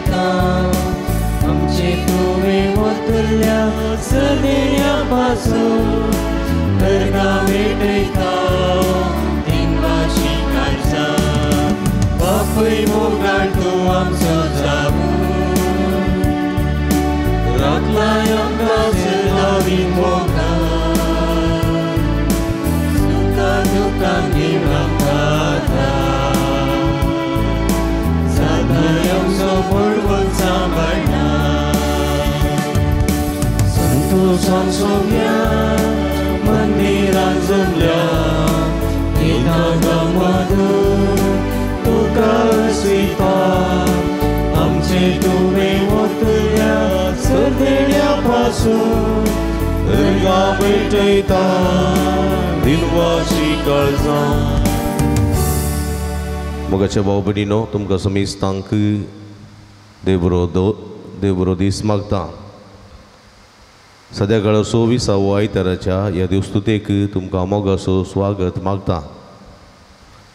भेटयता आमचे तुवें वतल्या सदेण्या पासून अर्गां भेटयता दिनवाशी काळजा बापूय मोगाळ तूं आमचो जावूं राखलाय आमकां सदावी मोगाळ सुखा दुखां घेवन आमकां सदांय आमचो बळवंत सांबाळना संतोषान सोम्या मंदिरान जमल्या गीतां मधूर तुका स्विता आमचे तुवें वतल्या सदेण्या पासून अर्गां भेटयता दिनवाशी काळजां. मोगाच्या भाव भयणीनो, तुमकां समेस्तांक देव बरो दीस मागता. सद्या काळाचो विसावो आयताराच्या ह्या देवस्तुतेक तुमकां मोगाचो स्वागत मागता.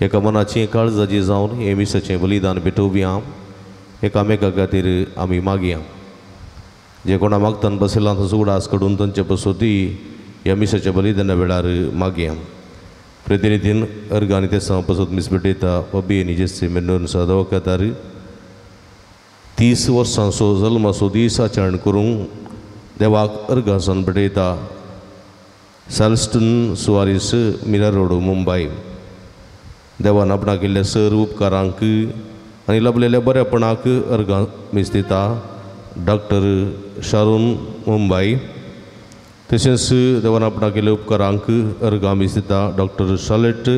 एका मनाची काळजाची जावन हे मिसाचें बलिदान भेटोवया. एकामेका खातीर आमी मागया. जे कोणा मागतान बसयलां ताचो उडास काडून तांचे पसोती ह्या मिसाच्या बलिदाना वेळार मागया. प्रतिनिधीन अर्ग आनी तेसां पसत मीस भेटयता पबी आनी जेसी मेंडोन सदवकातार 30 वर्सांचो जल्माचो दीस आचरण करूंक देवाक अर्गासन भेटयता. सॅल्स्टन सुवारीस, मिरा रोड, मुंबय. देवान आपणाक केल्ल्या सर उपकारांक आनी लाभलेल्या बऱ्यापणाक अर्गां मीस दिता डॉक्टर शारून, मुंबय. तशेंच देवान आपणाक केल्ल्या उपकारांक अर्गां मीस दिता डॉक्टर शालेट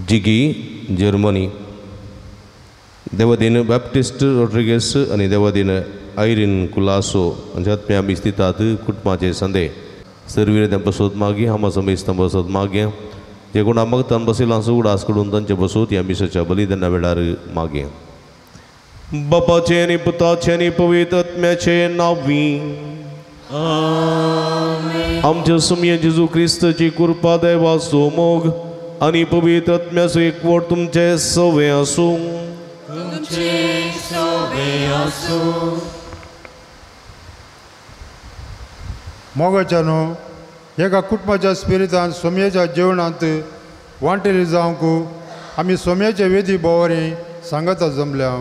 जिगी, जर्मनी. देवादीन बॅप्टिस्ट रॉड्रिगेस आनी देवादीन आयरीन कुलासो हांच्या आत्म्या मीस दितात कुटुंबाचे संदे. सर्वीर बसोत मागीर हामा समेस्तां बसोत मागया. जे कोणा मागतान बसयलां उडास काडून तांचे बसोत ह्या मिसाच्या बलिदाना वेळार मागया. बापाचें आनी पुताचें आनी पवित्र आत्म्याचें नांवी आमच्या सुमये जेजू क्रिस्ताची कृपा, देवाचो मोग आनी पवित्र आत्म्याचो एकवट तुमचे सवे आसूं. मोगाच्यानो एका कुटुंबाच्या स्पिरितान सोमयेच्या जेवणांत वांटेली जावंक आमी सोमयेचे वेदी भोंवरी सांगाता जमल्या.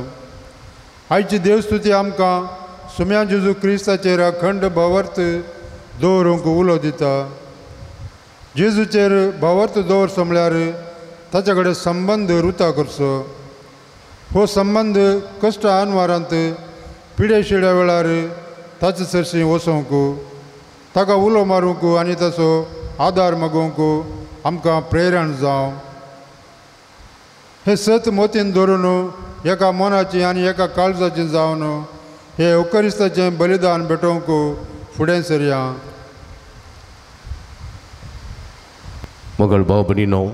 आयची देवस्तुती आमकां सोम्या जेजू क्रिस्ताचेर अखंड भावार्थ दवरूंक उलो दिता. जेजूचेर भावार्थ दवरचो म्हळ्यार ताच्या कडेन संबंद रुता करचो. हो संबंद कश्ट अनवारांत पिडे शिड्या वेळार ताचे सरशीं वचोंक, ताका उलो मारूंक आनी ताचो आदार मागोवंक आमकां प्रेरण जावं. हें सत मोतीन धरून एका मनाची आनी एका काळजाची जावन हे ओकरिस्ताचें बलिदान भेटोवंक फुडें सरया. मगळ भाव भयणीनो,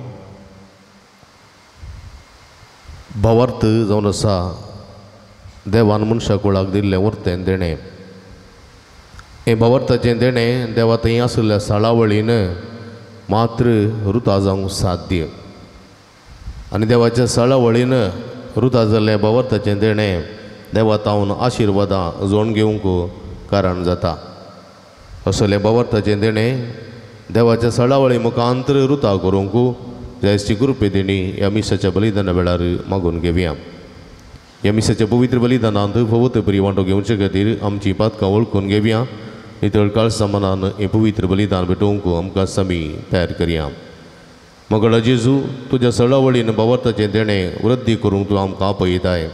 भावार्थ जावन आसा देवान मनशा कुळाक दिल्लें वर्तें देणें. हें भावार्थाचें देणें देवा थंय आशिल्ल्या साळावळीन मात्र रुता जावंक साध्य. आनी देवाच्या साळावळीन रुता जाल्लें भावार्थाचें देणें देवा तावन आशिर्वादां जोड घेवंक कारण जाता. असलें भावार्थाचें देणें देवाच्या साळावळी मुखांतर रुता करूंक जायची कृपे देणी ह्या मिसाच्या बलिदाना वेळार मागून घेवया. ह्या मिसाच्या पवित्र बलिदानांत भोवत बरी वांटो घेवचे खातीर आमची पातकां वळखून घेवया. नितळ काळसा मनान हें पवित्र बलिदान भेटोवंक आमकां समी तयार करया. मगळा जेजू, तुज्या सळावळीन भावार्थाचें देणें वृद्धी करूंक तूं आमकां आपयताय,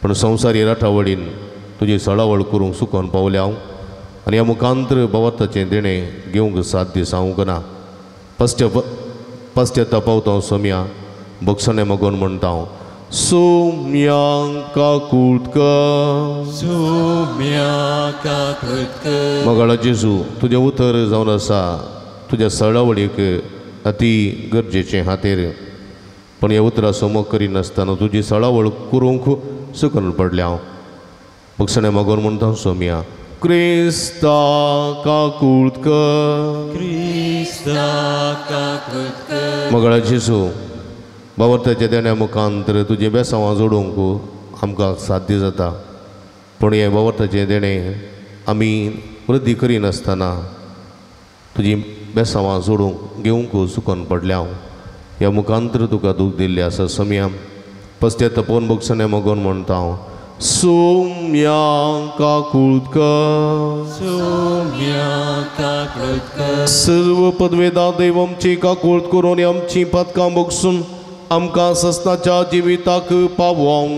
पूण संवसारी राठावळीन तुजी सळावळ करूंक सुकोन पावल्या हांव आनी ह्या मुखांतर भावार्थाचें देणें घेवंक साध्य जावंक ना. पश्चाताप पावता सोम्या, भोगसणें मागून म्हणटा हांव, सोम्या काकूट कर, सोम्या काकूट कर. मगळा जेजू, तुजें उतर जावन आसा तुज्या सळावळीक अती गरजेचें खातीर, पूण ह्या उतराचो मोग करिनासतना तुजी सळावळ करूंक सुकून पडल्या हांव. भोगसणें मागून म्हणटा सोम्या, क्रिस्ता काकूट कर, क्रिस्ता काकूट कर. मगळा जेजू, भावार्थाच्या देण्या मुखांतर तुजें बेसांवां जोडूंक आमकां साध्य जाता. पूण हें भावार्थाचें देणें आमी वृद्धी करिनासतना तुजी बेसांवां सोडूंक घेवंक चुकोन पडल्या. ह्या मुखांतर तुका दूख दिल्लें आसा सोमया. पस्ते तपोवन बगसणे मगोन म्हणटा हांव, सोम्या काकूळत कर, सोम्या काकूळत कर. सर्व पदवेदा देव आमची काकूळत करून आमची पातकां बगसून आमकां सस्नाच्या जिविताक पावोवं.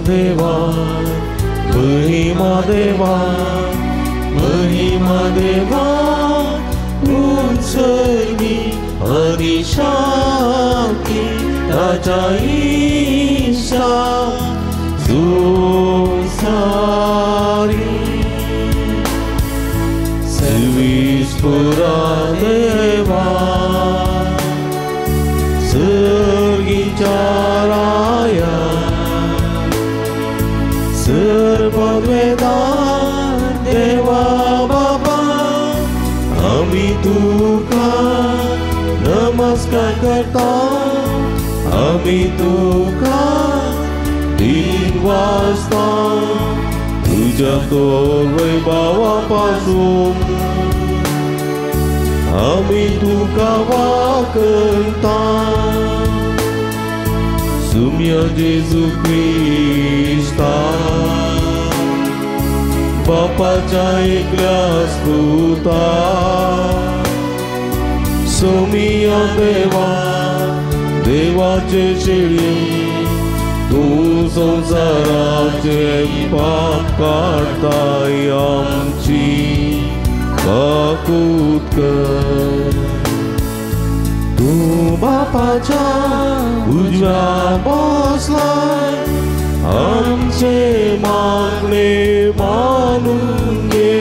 देवा महिमा देवा महिमा देवा उंचली आनी शांती ताच्या इश्टा संवसारी सर्वेस्परा देवा सर्गीच्या राया सर्ववेदा देवा बाबा आमी तुका नमस्कार करता, आमी तुका दिन वाजता तुज्या तोर वैभावा पासून आमी तुका वाकयता. सुम्या जेजू क्रिस्ता बापाच्या एकल्या स्तुता, सोमिया देवा देवाचे शेळी तूं संवसाराचे पाप काडताय आमची काकूत कर. तूं बापाच्या उजव्या बसलाय आमचे मागणे मानून घे,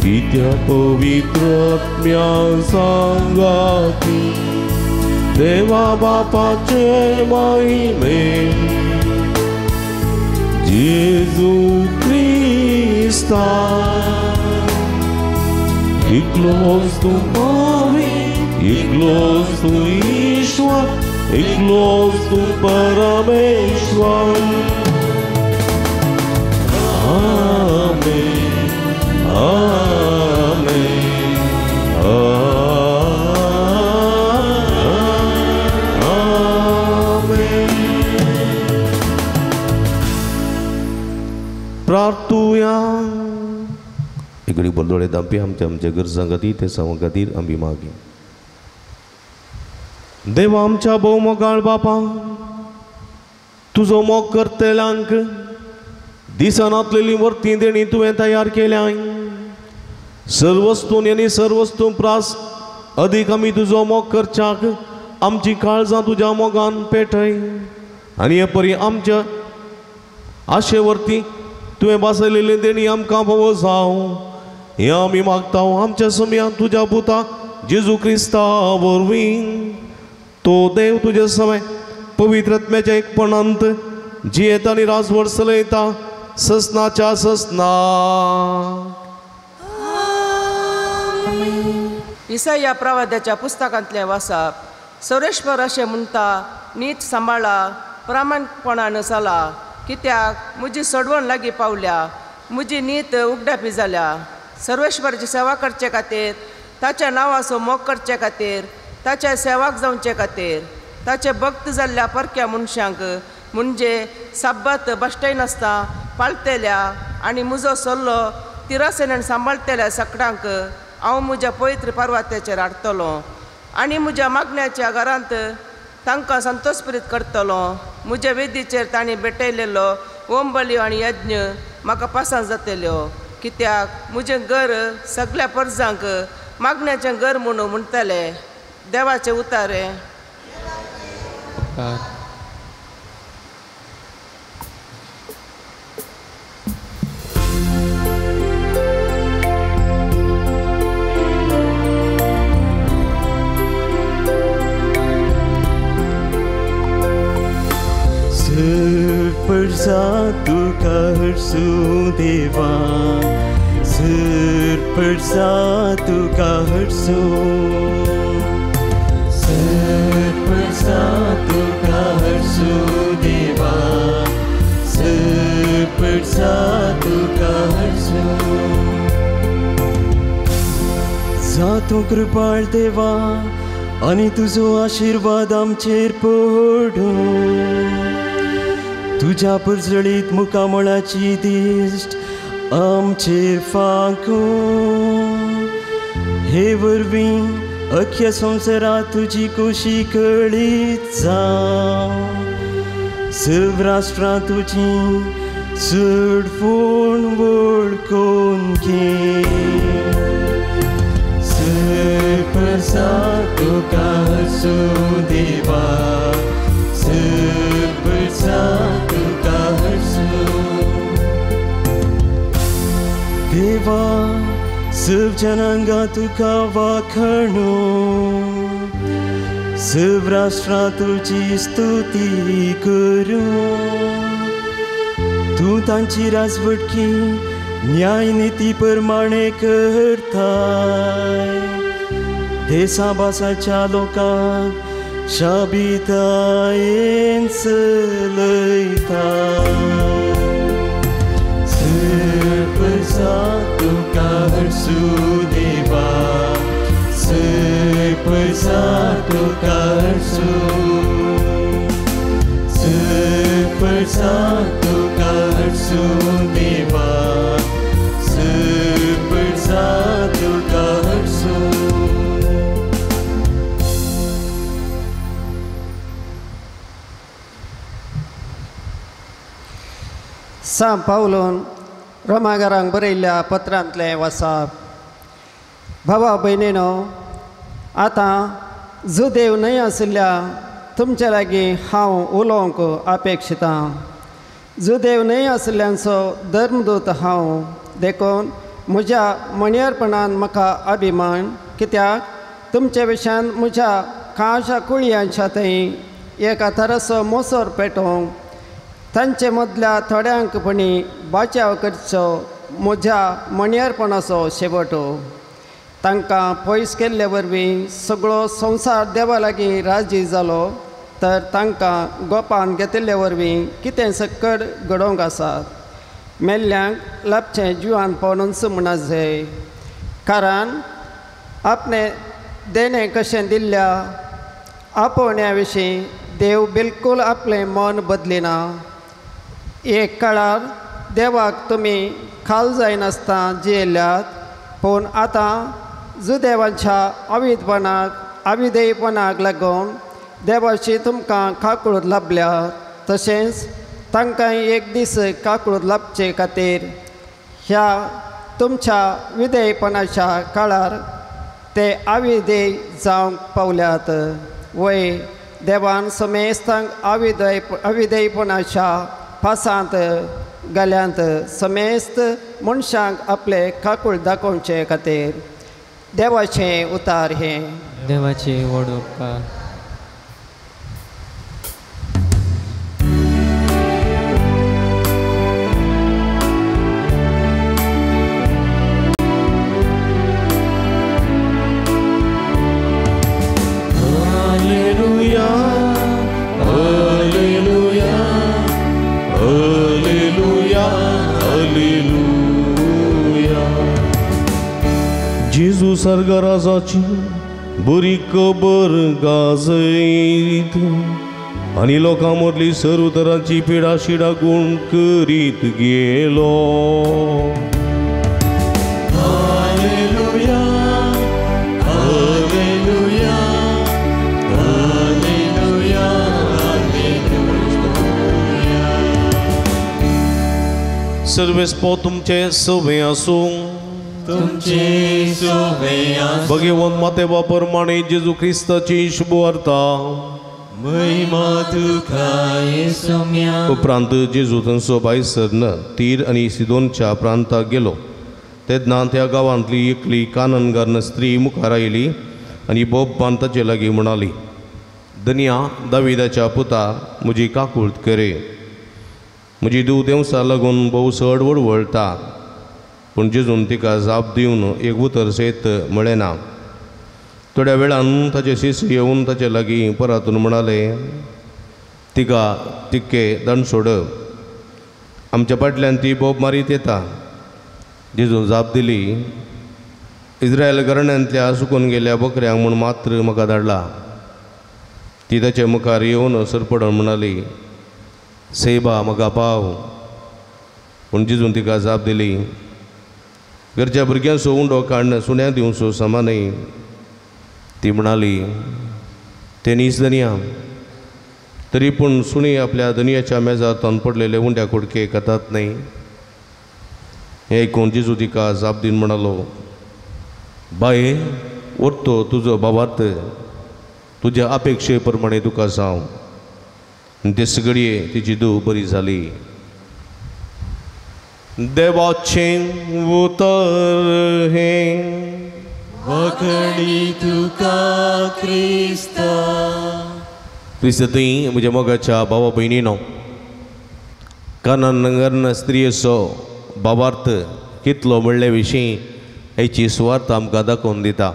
कित्या पवित्र आत्म्या सांगाती देवा बापाचे महिमे जेजू क्रिस्ता. एकलोच तूं पावी, एकलोच तूं ईश्वर, एकलोच तूं परमेश्वर. आमेन आमेन आमेन. प्रार्थुया. इकडे बोलदोळे दांपी आमच्या आमच्या गरजां खातीर ते सांगू खातीर आमी मागी. देवा आमच्या भोव मोगाळ बापा, तुजो मोग करतल्यांक दिसनातलेली वर्ती देणी तुवें तयार केल्या. सर्वस्तून आनी सर्वस्तून प्रास अदीक आमी तुजो मोग करच्याक आमची काळजां तुज्या मोगान पेटय आनी हे परी आमच्या आशे वरती तुवें बसयलेली देणी आमकां फावो जावं हें आमी मागता आमच्या समयान तुज्या पुता जेजू क्रिस्ता वरवीं. तो देव तुजे समय पवित्र आत्म्याच्या एकपणांत जियेता आनी राजवट चलयता ससनाच्या ससना. इसाया प्रवाद्याच्या पुस्तकांतलें वाचप. सर्वेश्वर अशें म्हणटा, नीत सांबाळा, प्रामाणीकपणान चला, कित्याक म्हजी सोडवण लागीं पावल्या, म्हजी नीत उगडापी जाल्या. सर्वेश्वराची सेवा करचे खातीर, ताच्या नांवाचो मोग करचे खातीर, ताच्या सेवाक जावचे खातीर, ताचे भक्त जाल्ल्या परक्या मनशांक म्हणजे साब्बात बश्टय नासता पाळतेल्या आनी म्हजो सल्लो तिरासेनान सांबाळतेल्या सकडांक हांव म्हज्या पवित्र पर्वताचेर हाडटलो आनी म्हज्या मागण्याच्या घरांत तांकां संतोषप्रीत करतलो. म्हज्या वेदीचेर तांणी भेटयलेलो ओंबल्यो आनी यज्ञ म्हाका पसंत जातल्यो, कित्याक म्हजें घर सगळ्या परजांक मागण्याचें घर म्हणून म्हणटले. देवाचे उतारे. परसा तुका हरसू देवा, सर परसा तुका हरसू, सर परसा तुका हरसू देवा, सर परसा तुका हरसू। जातूं कृपाळ देवा आनी तुजो आशिर्वाद आमचेर पडूं, तुज्या परजळीत मुखामळाची दिश्ट आमचेर फांकूं। हे वरवीं अख्ख्या संवसारांत तुजी खोशी कळीत जावं, सर्व राष्ट्रां तुजी चडफूण वळखून घे। सर परसा तुका हरसू देवा, सर परसा तुका हरसू देवा। सर्व जनांगा तुका वाखणू, सर्व राष्ट्रां तुजी स्तुती करूं। तूं तांची राजवटकी न्याय निती प्रमाणे करताय, देसा भासाच्या लोकांक शाबितायेन चलयताय। सर परसा तुका हरसू देवा, सर परसा तुका हरसू, सर परसा तुका हरसू देवा, सर परसा तुका हरसू। सां पावलोन रोमागारांक बरयल्ल्या पत्रांतलें वाचप। भावा भयणीनो, आतां जुदेव न्हय आशिल्ल्या तुमचे लागीं हांव उलोवंक अपेक्षितां। जुदेव न्हय आशिल्ल्यांचो धर्मदूत हांव, देखून म्हज्या मणयारपणान म्हाका अभिमान, कित्याक तुमचे विशयान म्हज्या काळजा कुळयांच्या थंय एका थराचो मोसोर पेटोवंक तांचे मदल्या थोड्यांक पणी बाचाव करचो म्हज्या मणयारपणाचो शेवट। तांकां पयस केल्ले वरवीं सगळो संवसार देवा लागीं राजी जालो, तर तांकां गोपान घेतिल्ले वरवीं कितें सक्कड घडोवंक आसात। मेल्ल्यांक लाबचें जिवान पावनूच म्हणा जाय, कारण आपणें देणें कशें दिल्ल्या आपोवण्या विशीं देव बिलकूल आपलें मन बदलिना। एक काळार देवाक तुमी खाल जायनासतना जियेल्यात, पूण आतां जुदेवाच्या अविदपणाक अविधेयपणाक लागून देवाची तुमकां काकूळत लाबल्या, तशेंच तांकां एक दीस काकूळत लाबचे खातीर ह्या तुमच्या विधेयपणाच्या काळार ते अविधेय जावंक पावल्यात। वय देवान समेस्तांक अविधेयपणाच्या पासांत घाल्यांत समेस्त मनशांक आपले काकूळ दाखोवचे खातीर। देवाचें उतार हें। देवाचे व्हड उपकार। जेजू सर्गराजाची बरी खबर गाजयत आनी लोकां मदली सर्व तरांची पिडा शिडा गुण करीत गेलो। हालेलुया, हालेलुया, हालेलुया, हालेलुया। सर्वेस्पो तुमचे सवे आसूं, तुमचे सोवे आसूं। भगवंत माते प्रमाणे जेजू क्रिस्ताची शुभवार्ता। महिमा तुका येसुम्या। उपरांत जेजू थंयसो भायर सरन तीर आनी सिदोनच्या प्रांताक गेलो। तेन्ना त्या गांवांतली एकली काननगार्न स्त्री मुखार आयली आनी बोब्बान ताचे लागीं म्हणाली, धनया दाविदाच्या पुता, म्हजी काकूळत करे। म्हजी धूव देंवसा लागून भोव चड वळवळटा. पूण जेजून तिका जाप दिवन एक उतर सयत म्हळें ना. थोड्या वेळान ताचे शिष्य येवन ताचे लागीं परातून म्हणाले, तिका तिक्के दंड सोड, आमच्या फाटल्यान ती बोब मारीत येता. जेजून जाप दिली, इस्रायल घराण्यांतल्या सुकून गेल्या बकऱ्यांक म्हूण मात्र म्हाका धाडला. ती ताचे मुखार येवन सरपडून म्हणाली, सेबा म्हाका पाव. पूण जेजून तिका जाप दिली, घरच्या भुरग्यांचो उंडो काडून सुण्या दिवचो समा न्हय. ती म्हणाली, तें न्हीच धनया, तरी पूण सुणी आपल्या धनयाच्या मेजांत पडलेले उंड्या कुडके खातात न्हय. हें आयकून जेजू तिका जाप दिवन म्हणालो, बाये, व्हरतो तुजो भावार्थ, तुज्या अपेक्षे प्रमाणे तुका जावं. आनी ते सगळये तिची धूव बरी जाली. देवाचें उतर हें. वखणी तुका क्रिस्ता. क्रिस्त थंय म्हज्या मोगाच्या भावा भयणीनो, कानन स्त्रियेचो भावार्थ कितलो म्हणले विशीं हेची सुवार्थ आमकां दाखोवन दिता.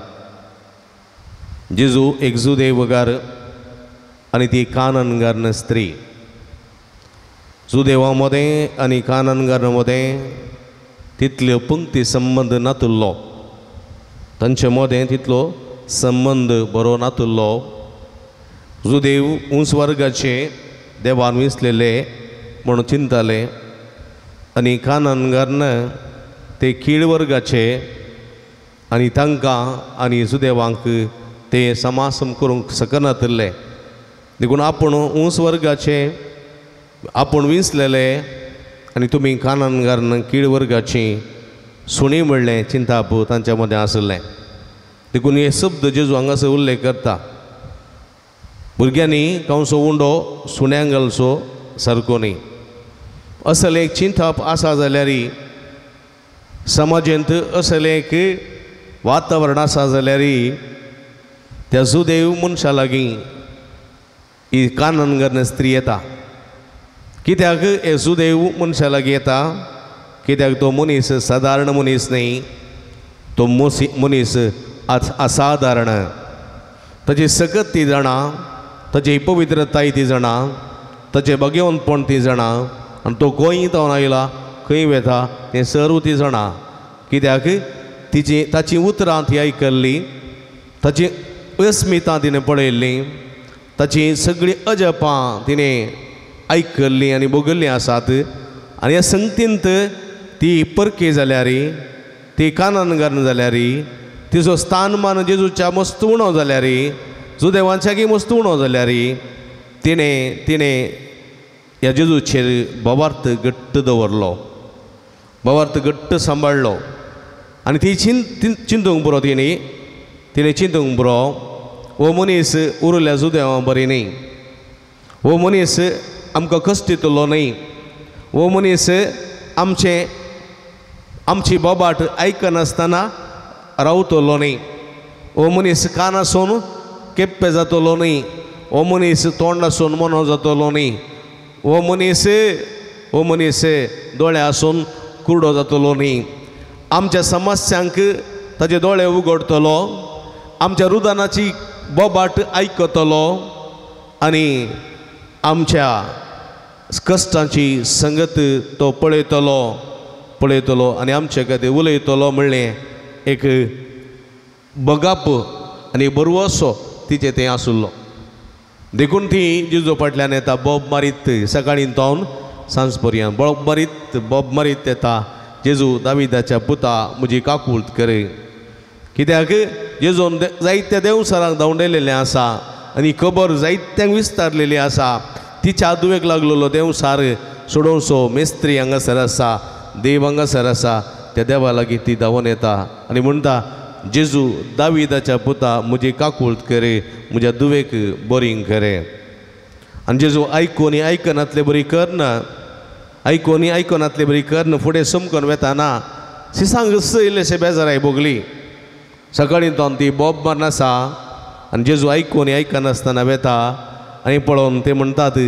जेजू एक जुदेवगार आनी ती काननगार स्त्री. जुदेवा मदें आनी काननगार मदें तितल्यो पंक्ती संबंद नातुल्लो, तांचे मदें तितलो संबंद बरो नातुल्लो. जुदेव उंच वर्गाचे देवान विसलेले म्हणून चिंताले आनी काननगारन ते कीळ वर्गाचे आनी तांकां आनी जुदेवांक ते समासम करूंक शकनातिल्ले. देखून आपूण उंच वर्गाचे, आपूण विंचलेले आनी तुमी काननगारन कीळ वर्गाची सुणी म्हणलें चिंताप तांच्या मदें आशिल्लें. देखून हे शब्द जेजू हांगासर उल्लेख करता. भुरग्यांनी कंसो उंडो सुण्यांक घालचो सारको न्ही. असलें एक चिंताप आसा जाल्यार, समाजेंत असलें एक वातावरण आसा जाल्यार त्या जुदेव मनशा लागीं ही काननगार स्त्री येता. कित्याक हे जुदेव मनशा लागीं येता? कित्याक तो मनीस सादारण मनीस न्ही, तो मनीस असादारण. ताची सकत ती जाणा, ताची पवित्रताय ती जाणा, ताचें भगवंतपण ती जाणा आनी तो खंय जावन आयला, खंय वेता तें सर्व ती जाणा. कित्याक तिची ताचीं उतरां ती आयकल्लीं, ताची अस्मिता तिणें पळयल्ली, ताचीं सगळीं अजपां तिणें आयकल्लीं आनी भोगल्लीं आसात. आनी ह्या संगतींत ती परकी जाल्यार, ती काननगार जाल्यार, तिचो स्थानमान जेजूच्या मस्त उणो जाल्यार, जुदेवांच्याकी मस्त उणो जाल्यार, तिणें तिणें ह्या जेजूचेर भावार्थ घट्ट दवरलो, भावार्थ घट्ट सांबाळ्ळो. आनी ती चिंतूंक पुरो, तिणें तिणें चिंतूंक पुरो, हो मनीस उरल्या जुदेवां बरी न्ही, हो मनीस आमकां कश्ट दितलो न्ही, हो मनीस आमचें आमची बोबाट आयकनासतना रावतलो न्ही, हो मनीस कान आसून केप्पे जातलो न्ही, हो मनीस तोंड आसून मोनो जातलो न्ही, हो मनीस दोळे आसून कुरडो जातलो न्ही. आमच्या समस्यांक ताजे दोळे उगडटलो, आमच्या रुदानाची बोबाट आयकतलो आनी आमच्या कश्टांची संगत तो पळयतलो पळयतलो आनी आमचे खातीर उलयतलो म्हणलें एक बगाप आनी बरवसो तिचें तें आशिल्लो. देखून ती जेजू फाटल्यान येता, बोब मारीत सकाळीं तावन सांज पर्यंत बोब मारीत बोब मारीत येता, जेजू दाविदाच्या पुता म्हजी काकूळत करे. कित्याक जेजून जायत्या देवसरांक धांवडयलेलें आसा आनी खबर जायत्यांक विस्तारलेली आसा. तिच्या दुवेक लागलेलो देवसार सोडोवचो मेस्त्री हांगासर आसा, देव हांगासर आसा. त्या देवा लागीं ती धांवून येता आनी म्हणटा, जेजू दाविदाच्या पुता म्हजी काकूळत करे, म्हज्या दुवेक बरी करे. आनी जेजू आयकून आयकनातले बरी करना, आयकून आयकनातले बरी करना फुडें समकून वेताना सिसांक इल्लेशे बेजाराय भोगली. सकाळीं तावन ती बोब मारनासा आनी जेजू आयकून आयकनासतना वेता आनी पळोवन ते म्हणटात,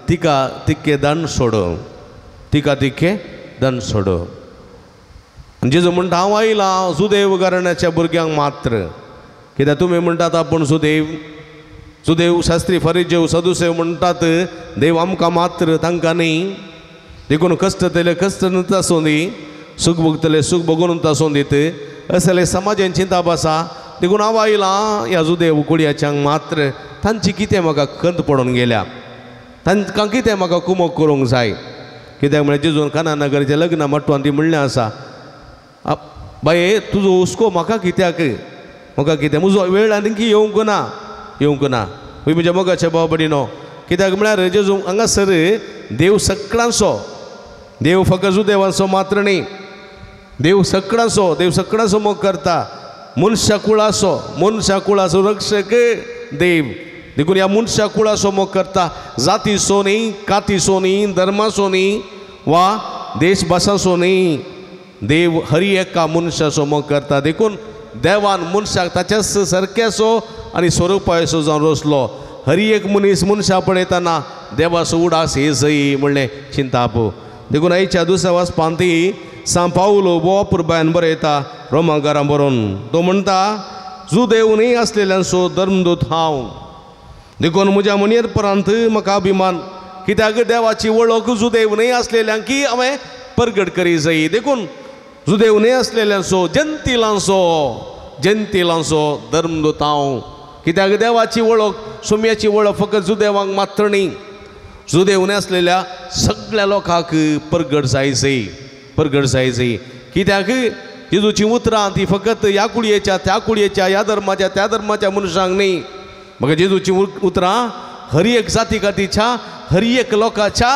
तिका तिक्के दान सोड. तिका तिखे दंड सोडो. आनी जेजू म्हणटा हांव आयलां सुदैव घराण्याच्या भुरग्यांक मात्र. कित्याक तुमी म्हणटात आपूण सुदैव, सुदैव शास्त्री फरिजेव सदुसेव म्हणटात देव आमकां मात्र, तांकां न्ही. देखून कश्टतले कश्ट न्हय आसूं दी, सूख भोगतले सूख भोगून आसूं दीत, असले समाजान चिंताप आसा. देखून हांव आयलां ह्या जुदेव कुडयाच्यांक मात्र. तांची कितें म्हाका खंत पडून गेल्या, तांकां कितें म्हाका कुमोक करूंक जाय. कित्याक म्हळ्यार जेजून काना नगरचें लग्न मट्टवान ती म्हणलें आसा, बाये तुजो हुस्को म्हाका कित्याक, म्हाका कितें म्हजो वेळ आनीक येवंक ना, येवंक ना. म्हज्या मोगाच्या भाव भयणीनो, कित्याक म्हळ्यार जेजू हांगासर देव सगळ्यांचो, देव फकत जुदेवांचो मात्र न्ही, देव सगळ्यांचो, देव सगळ्यांचो मोग करता. मनशा कुळाचो, मनशा कुळाचो रक्षक देव. देखून ह्या मनशा कुळाचो मोग करता, जातीचो न्ही, कातीचो न्ही, धर्माचो न्ही वा देश भाशाचो न्ही, देव हरी एका मनशाचो मोग करता. देखून देवान मनशाक ताच्याच सारक्याचो आनी स्वरुपाचो जावन रचलो. हरी एक मनीस मनशा पळयतना देवाचो उडास हे जय म्हणलें चिंताप. देखून आयच्या दुसऱ्या वाचपांत ती सांव पावलो भोव अपुरबायन बरयता रोमागारां बरोवन. तो म्हणटा जुदेव न्ही आसलेल्यांचो धर्मदूत हांव, देखून म्हज्या मुनयेर परांत म्हाका अभिमान, कित्याक देवाची वळख जुदेव न्ही आसलेल्यांकी हांवें परगट करी जाय. देखून जुदेव न्ही आसलेल्यांचो जंतिलांचो, जंतिलांचो धर्मदूत हांव, कित्याक देवाची वळख सुम्याची वळख फकत जुदेवांक मात्र न्ही, जुदेव न्ही आसलेल्या सगळ्या लोकांक परगट जाय जाय, परगट जाय जाय. कित्याक जेजूची उतरां ती फकत ह्या कुळयेच्या त्या कुळयेच्या ह्या धर्माच्या त्या धर्माच्या मनशांक न्ही, म्हाका जेजूची उतरां हर एक जाती कातीच्या हर एक लोकाच्या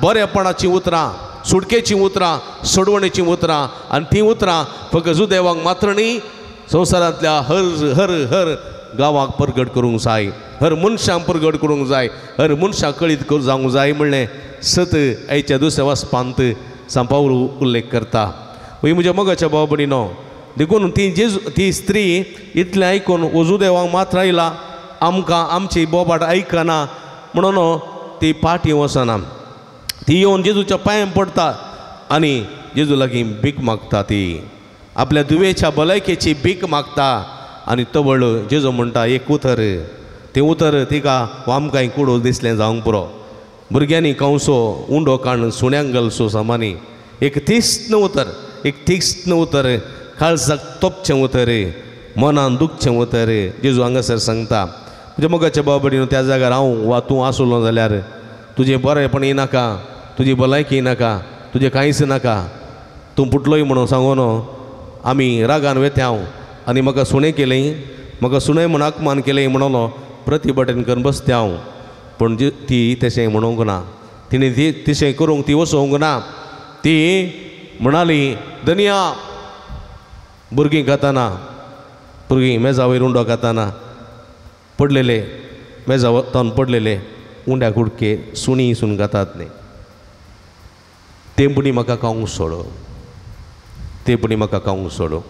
बरेपणाचीं उतरां, सुटकेचीं उतरां, सोडवणेचीं उतरां. आनी तीं उतरां फकत जुदेवांक मात्र न्ही, संवसारांतल्या हर हर हर गांवाक परगट करूंक जाय, हर मनशांक परगट करूंक जाय, हर मनशांक कळीत जावंक जाय म्हणलें सत आयच्या दुसऱ्या वाचपांत सांव पावल उल्लेख करता. म्हज्या मोगाच्या भाव भयणीनो, देखून ती जेजू ती स्त्री इतलें आयकून वजुदेवांक मात्र आयला, आमकां आमची बोबाट आयकना म्हणून ती पाटी वचना. ती येवन जेजूच्या पांयां पडटा आनी जेजू लागीं भीक मागता. ती आपल्या धुवेच्या भलायकेची भीक मागता आनी तवळ जेजू म्हणटा एक उतर, तें उतर तिका आमकां कुडो दिसलें जावंक पुरो. भुरग्यांनी कंसो उंडो काण सुण्यांक घालसो सामानी, एक तीक्ष्ण उतर, एक तीक्ष्ण उतर, काळजाक तोपचें उतर, मनान दुखचें उतर जेजू हांगासर सांगता. म्हज्या मोगाच्या भाव भयणीनो, त्या जाग्यार हांव वा तूं आसलो जाल्यार तुजें बरेंपण नाका, तुजी भलायकी नाका, तुजें कांयच नाका, तूं पुटलोय म्हणून सांगून आमी रागान वेता हांव आनी म्हाका सुणें केलें, म्हाका सुणें म्हूण अपमान केलें म्हणून प्रतिभटन करून बसता हांव. पूण ती तशें म्हणूंक ना, तिणें ती तशें करूंक ती वचोंक ना. ती म्हणाली धनया, भुरगीं खाताना, भुरगीं मेजा वयर उंडो खाताना पडलेले, मेजा वतान पडलेले उंड्या कुडके सुणी सून खातात न्ही, ते पुणी म्हाका खावंक सोडो, ते पुणी म्हाका खावंक सोडो.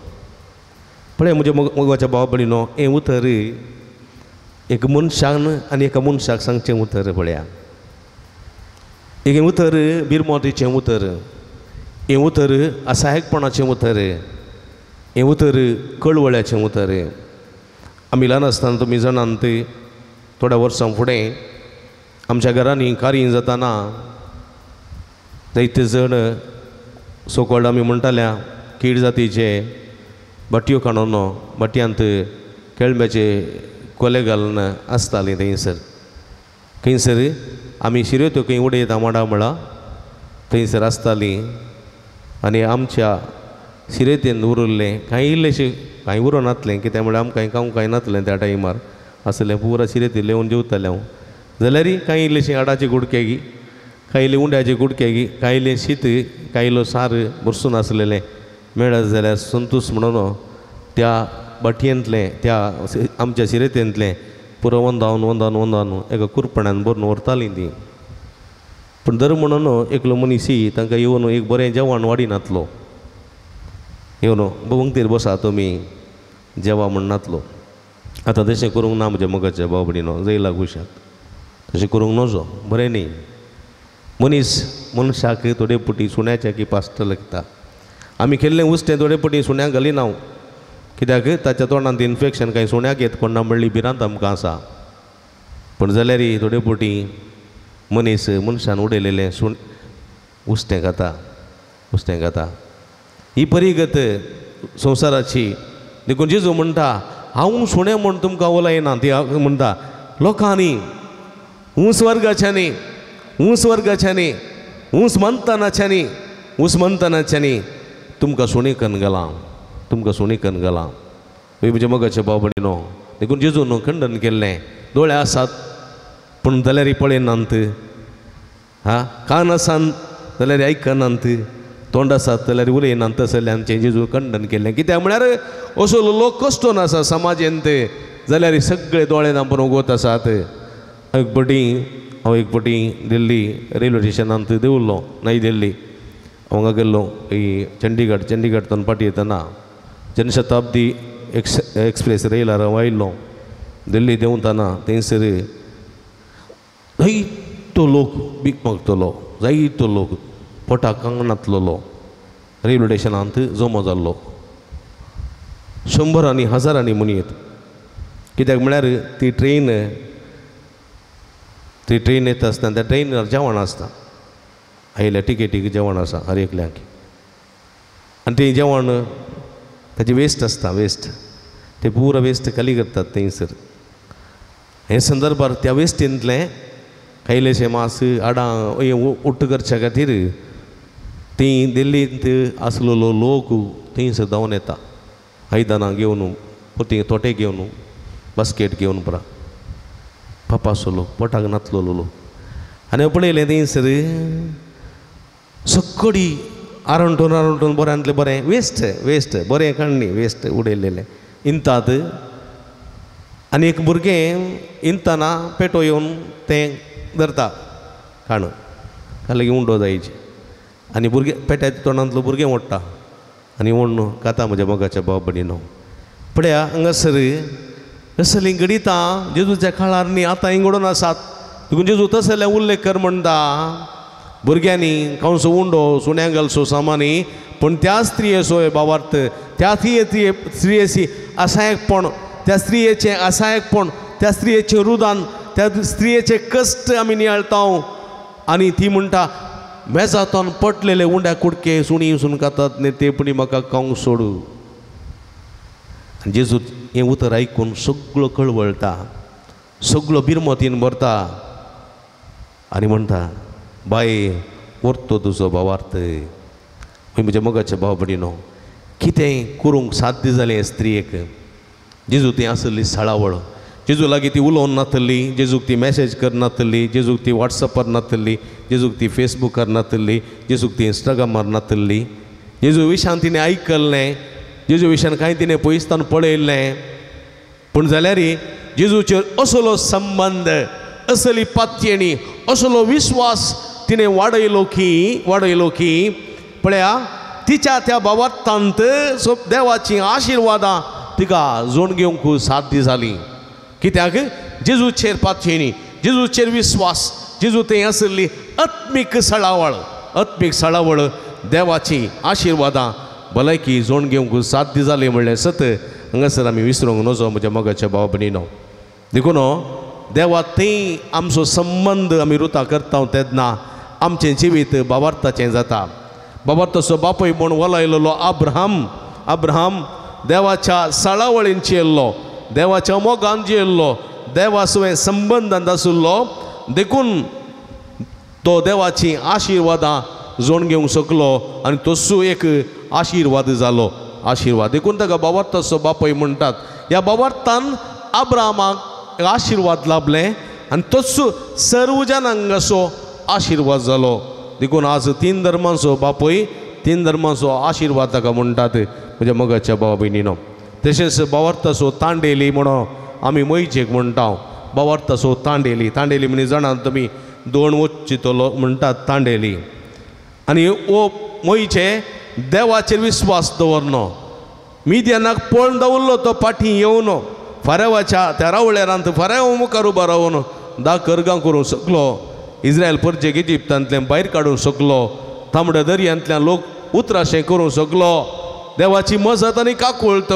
पळय म्हज्या मोगाच्या भाव भयणीनो, हें उतर एक मनशान आनी एका मनशाक सांगचें उतर. पळया एक उतर बिरमोतीचें उतर, हें उतर असहायकपणाचें उतर, हें उतर कळवळ्याचें उतर. आमी ल्हान आसतना तुमी जाणात, थोड्या वर्सां फुडें आमच्या घरांनी कार्य जाताना जायते जण सोकोल्ड आमी म्हणटाल्या कीड जातीचे भाटयो काडून भाटयांत केळंब्याचे कोले घालून आसताली. थंयसर खंयसर आमी शिरयो खंय उडयता माडा मळा थंयसर आसताली आनी आमच्या शिरेतेन उरिल्लें कांय इल्लेशें कांय उरोन नातलें, कित्याक म्हळ्यार आमकां खावंक कांय नातलें त्या टायमार, आसलें पुरा शिरेती लेवन जेवतालें हांव. जाल्यार कांय इल्लेशें हाडाचे गुडके गी, कांय इल्ले उंड्याचे गुडके गी, कांय इल्लें शीत, कांय इल्लो सार भरसून आसलेलें मेळत जाल्यार संतोश म्हणून त्या भाटयेंतलें त्या आमच्या शिरेतेंतलें पुरो वंदावन वंदावन वंदावन एका कुरपण्यान भरून व्हरतालीं ती. पूण दर म्हणून एकलो मनीस तांकां येवन एक बरें जेवण वाडिनातलो, येवन पंक्तीर बसा तुमी जेवा म्हणनातलो. आतां तशें करूंक ना म्हज्या मोगाच्या भाव भयणीनो, जैला घुशात तशें करूंक नजो, बरें न्ही. मनीस मनशाक थोडे पुटी सुण्याच्या की पास्ट लागता. आमी केल्लें उस्तें थोडे पुटी सुण्याक घालिना, कित्याक ताच्या तोंडांत इन्फेक्शन कांय सुण्याक येत कोण ना म्हणली भिरांत आमकां आसा. पूण जाल्यार थोडे पुटी मनीस मनशान उडयलेलें सुण उस्तें खाता, उस्तें खाता. ही परिगत संवसाराची. देखून जेजू म्हणटा हांव सुणें म्हूण तुमकां उलयना, ती म्हणटा लोकांनी ऊंच वर्गाच्यांनी, ऊंच वर्गाच्यांनी, ऊंच मंतनाच्यांनी, ऊंच मंतनाच्यांनी तुमकां सुणें कन्न घालां, तुमकां सुणें कन्न घालां. म्हज्या मोगाच्या भाव भयणीनो, देखून जेजून खंडन केल्लें, दोळे आसात पूण जाल्यार पळयनात, हा कान आसात जाल्यार आयकनात, तोंड आसात जाल्यार उलयनात, तसलें आमचें जेजू खंडन केल्लें. कित्याक म्हळ्यार असो लोक कश्टोन आसा समाजेंत, जाल्यार सगळे दोळे ना पूण उगोत आसात. एक पटी हांव एक पटी दिल्ली रेल्वे स्टेशनांत देंवलो, नई दिल्ली हांगा गेल्लो, ही चंडीगड, चंडीगड फाटी येतना जनशताब्दी एक्सप्रेस रेलार हांव आयिल्लो. दिल्ली देंवतना थंयसर जायतो लोक भीक मागतलो, जायतो लोक पोटाक कांगणांतलो रेल्वे स्टेशनांत जमो जाल्लो, शंबरांनी हजारांनी म्हणयेत. कित्याक म्हळ्यार ती ट्रेन, ती ट्रेन येता आसतना त्या ट्रेनार जेवण आसता, आयिल्ल्या टिकेटीक जेवण आसा हर एकल्याक, आनी तें जेवण ताजें वेस्ट आसता, वेस्ट ते पुरो वेस्ट खाली करतात थंयसर. हे संदर्भार त्या वेस्टींतलें कायलेशें मास हाडां हें उट्ट करच्या खातीर ती दिल्लींत आसलेलो लोक थंयसर धांवन येता, आयदनां घेवन, पोती तोटे घेवन, बास्केट घेवन, परा पापासो लोक, पोटाक नातलो लोक. आनी पळयलें थंयसर सगळी आरंटून आरंटून बऱ्यांतलें बरें वेस्ट, वेस्ट बरें काडणी वेस्ट उडयलेलें इंतात. आनी एक भुरगें इंतना पेटो येवन तें धरता काण, खाली उंडो जायची, आनी भुरगें पेट्याच्या तोंडांतलो भुरगें ओडटा आनी ओडून खाता. म्हज्या मोगाच्या भाव भयणीनो, पळया हांगासर असलीं घडितां जेजूच्या काळार न्ही आतां घडोवन आसात. देखून जेजू तसले उल्लेख कर म्हणटा, भुरग्यांनी कंसो उंडो सुण्यांक घालसो सामानी, पूण त्या स्त्रियेचो भावार्थ, त्या स्त्रियेची असायकपण, त्या स्त्रियेचें असायकपण, त्या स्त्रियेचें रुदान, त्या स्त्रियेचे कश्ट आमी नियाळता. आनी ती म्हणटा मेजातोन पटलेले उंड्या कुडके सुणी वचून खातात न्ही ते पुणी म्हाका खावंक सोडू. आनी जेजू हें उतर आयकून सगळो कळवळटा, सगळो बिरमतीन भरता आनी म्हणटा बाय व्हरतो तुजो भावार्थ. म्हज्या मोगाच्या भाव भयणीनो, कितें करूंक साध्य जालें स्त्रियेक? जेजू ती आसली साळावळ, जेजू लागीं ती उलोवन नातली, जेजूक ती मॅसेज करनातली, जेजूक ती वॉट्सॅपार नातली, जेजूक ती फेसबुकार नातली, जेजूक ती इंस्टाग्रामार नातली. जेजू विशान तिणें आयकल्लें, जेजू विशान कांय तिणें पयसतान पळयल्लें, पूण जाल्यार जेजूचेर असलो संबंद, असली पातयेणी, असलो विस्वास तिणें वाडयलो की, वाडयलो की पळया तिच्या त्या भावार्थांत देवाचीं आशिर्वादां तिका जोड घेवंक साध्य जाली. कित्याक जेजूचेर पातयेणी, जेजूचेर विस्वास, जेजू थंय आसली आत्मीक सळावळ, आत्मीक सळावळ देवाची आशिर्वादां भलायकी जोड घेवंक साध्य जाली म्हणलें सत हांगासर आमी विसरूंक नजो म्हज्या मोगाच्या भाव भयणीनो. देखून देवा थंय आमचो संबंद आमी रुता करता तेन्ना आमचें जिवीत भावार्थाचें जाता. भावार्थाचो बापूय म्हूण वलायलेलो अब्राहम, अब्राहम देवाच्या साळावळीन जियेल्लो, देवाच्या मोगान जियेल्लो, देवा सुवें संबंदांत आशिल्लो, देखून तो देवाची आशिर्वादां जोड घेवंक शकलो आनी तसो एक आशिर्वाद जालो, आशिर्वाद. देखून ताका भावार्थाचो बापूय म्हणटात. ह्या भावार्थान अब्राहमाक आशिर्वाद लाभले आनी तोच सर्व जनांगाचो आशिर्वाद जालो. देखून आज तीन धर्मांचो बापूय, तीन धर्मांचो आशिर्वाद ताका म्हणटात म्हज्या मोगाच्या भावा भयणीनो. तशेंच भावार्थाचो तांडेली म्हणून आमी मोयजेक म्हणटा, भावार्थाचो तांडेली, तांडेली म्हणजे जाणात तुमी दोन वच्चितलो म्हणटात तांडेली. आनी ओ मोयचे देवाचेर विस्वास दवरनो, मिद्यानाक पळोवन दवरलो तो फाटीं येवन फारेवाच्या त्या रावळेरांत फारेव मुखार उबो रावन धा करगां करूंक शकलो. इस्रायल परजेक इजिप्तांतल्यान भायर काडूंक शकलो, तांबड्या दर्यांतल्यान लोक उतराशें करूंक शकलो. देवाची मजत आनी काकुळट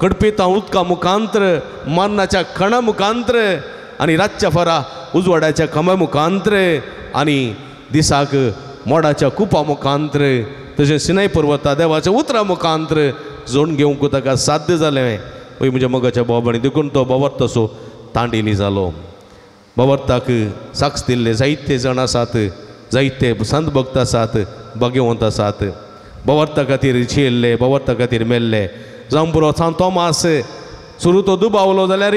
कडपिता उदका मुखांत्र, मरणाच्या खणा मुखांत्र आनी रातच्या फरा उजवाडाच्या खम्या मुखांत्र आनी दिसाक मोडाच्या कुपा मुखांत्र, तशें सिनाय पर्वता देवाच्या उतरा मुखांत्र जोड घेवंक ताका साध्य जालें. वय म्हज्या मोगाच्या भाव, देखून तो भावार्थ तसो तांडेली जालो. भावार्थाक साक्ष दिल्ले जायते जाण आसात, जायते संत भक्त आसात, भाग्यवंत आसात. भावार्था खातीर जियेल्ले, भावार्था खातीर मेल्ले. जावं पुरो सांत तोमास सुरू तो दुबावलो जाल्यार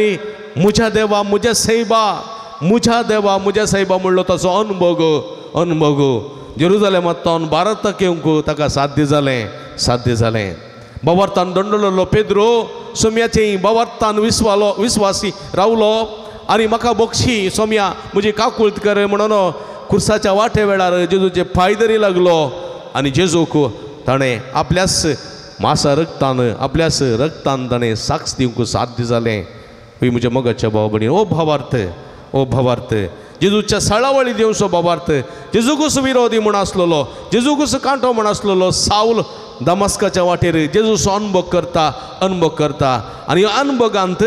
म्हज्या देवा म्हज्या सैबा, म्हज्या देवा म्हज्या सैबा म्हणलो तसो अनभोग अनभोग जेरुजलेमांतल्यान भारताक येवंक ताका साध्य जालें, साध्य जालें. भावार्थान दंडलेलो पेद्रो सोम्याचे भावार्थान विस्वालो विस्वासी रावलो आनी म्हाका बक्षी सोम्या म्हजी काकुळट कर म्हणून खुर्साच्या वाटे वेळार जेजूचे पांय धरी लागलो आनी जेजूक ताणें आपल्याच मासा रक्तान, आपल्याच रक्तान ताणें साक्ष दिवंक साध्य जालें. ही म्हज्या मोगाच्या भाव भयणी, ओ भावार्थ, ओ भावार्थ जेजूच्या साळावळी दिवचो भावार्थ. जेजूकूच विरोधी म्हूण आसलेलो, जेजूकूच कांटो म्हूण आसलेलो सावल दमास्काच्या वाटेर जेजूचो अनुभव करता, अनुभव करता आनी अनुभगांत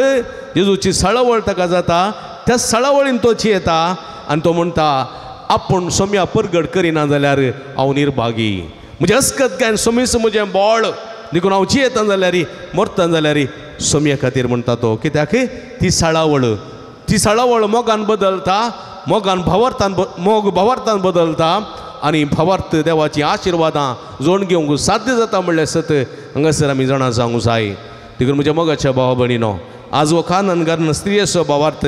जेजूची साळावळ ताका जाता. त्या साळावळीन तो जियेता आनी तो म्हणटा आपूण सोम्या परगट करिना जाल्यार हांव निर्भागी, म्हजें अस्कत काय सोमीस म्हजें बळ, देखून हांव जियेता जाल्यार मरता जाल्यार सोम्या खातीर म्हणटा तो. कित्याक ती साळावळ, ती साळावळ मोगान बदलता, मोगान भावार्थान, मोग भावार्थान बदलता आनी भावार्थ देवाची आशिर्वादां जोड घेवंक साध्य जाता म्हणलें सत हांगासर आमी जाणा जावंक जाय. देखून म्हज्या मोगाच्या भावा भयणीनो, आज हो कानन स्त्रियेचो भावार्थ